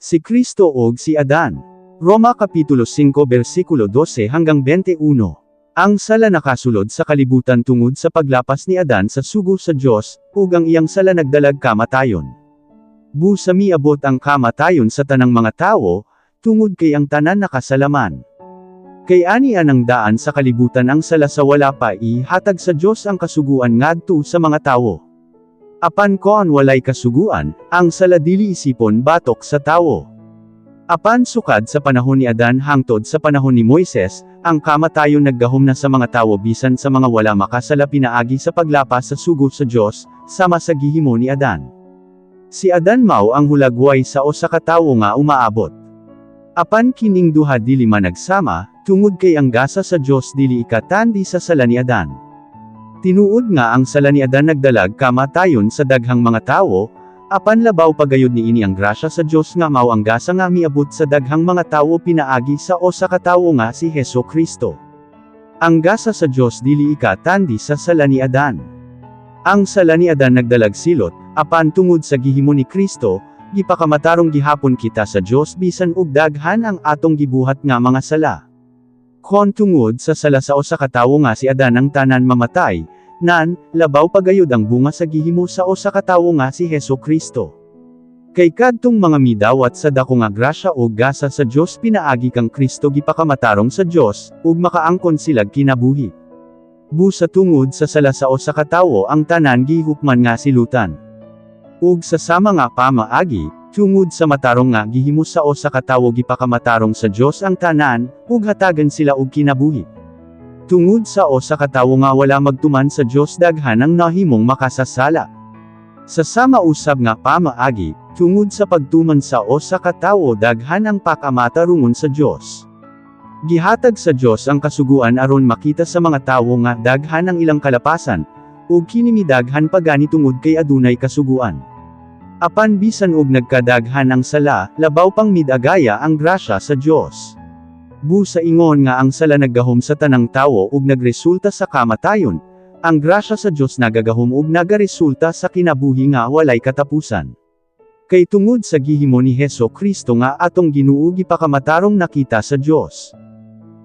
Si Kristo og si Adan. Roma Kapitulo 5 versikulo 12 hanggang 21. Ang sala nakasulod sa kalibutan tungod sa paglapas ni Adan sa sugo sa Dios, ug ang iyang sala nagdalag kamatayon. Busa miabot ang kamatayon sa tanang mga tawo, tungod kay ang tanan nakasala man. Kay ani anang daan sa kalibutan ang sala sa wala pa ihatag sa Dios ang kasuguan ngadto sa mga tawo. Apan kon walay kasuguan, ang sala dili isipon batok sa tawo. Apan sukad sa panahon ni Adan hangtod sa panahon ni Moises, ang kamatayon naggahom na sa mga tawo bisan sa mga wala makasala pinaagi sa paglapas sa sugo sa Dios, sama sa gihimo ni Adan. Si Adan mao ang hulagway sa usa ka tawo nga umaabot. Apan kining duha dili man nagsama, tungod kay ang gasa sa Dios dili ikatandi sa sala ni Adan. Tinuod nga ang sala ni Adan nagdalag kamatayon sa daghang mga tawo, apan labaw pa gayud niini ang grasya sa Dios nga mao ang gasa nga miabot sa daghang mga tawo pinaagi sa usa ka tawo nga si Heso Kristo. Ang gasa sa Dios dili ikatandi sa sala ni Adan. Ang sala ni Adan nagdalag silot, apan tungod sa gihimo ni Kristo, gipakamatarong gihapon kita sa Dios bisan og daghan ang atong gibuhat nga mga sala. Kon tungod sa sala sa usa ka tawo nga si Adan ang tanan mamatay, nan, labaw pa gayud ang bunga sa gihimo sa usa ka tawo nga si Heso Kristo. Kay kadtong mga midawat sa dako nga grasya ug gasa sa Dios pinaagi kang Kristo gipakamatarong sa Dios, ug makaangkon silag kinabuhi. Busa tungod sa sala sa usa ka tawo ang tanan gihukman nga silutan. Ug sa sama nga pamaagi, tungod sa matarong nga gihimo sa usa ka tawo gipakamatarong sa Dios ang tanan, ug hatagan sila og kinabuhi. Tungod sa usa ka tawo nga wala magtuman sa Dios daghan ang nahimong makasasala. Sa sama usab nga pamaagi, tungod sa pagtuman sa usa ka tawo daghan ang pakamatarungon sa Dios. Gihatag sa Dios ang kasuguan aron makita sa mga tawo nga daghan ang ilang kalapasan, ug kini midaghan pa gani tungod kay adunay kasuguan. Apan bisan og nagkadaghan ang sala, labaw pang midagaya ang grasya sa Dios. Busa ingon nga ang sala naggahom sa tanang tawo ug nagresulta sa kamatayon, ang grasya sa Dios nagagahom ug nagaresulta sa kinabuhi nga walay katapusan. Kay tungod sa gihimo ni Heso Kristo nga atong Ginoo gipakamatarong na kita sa Dios.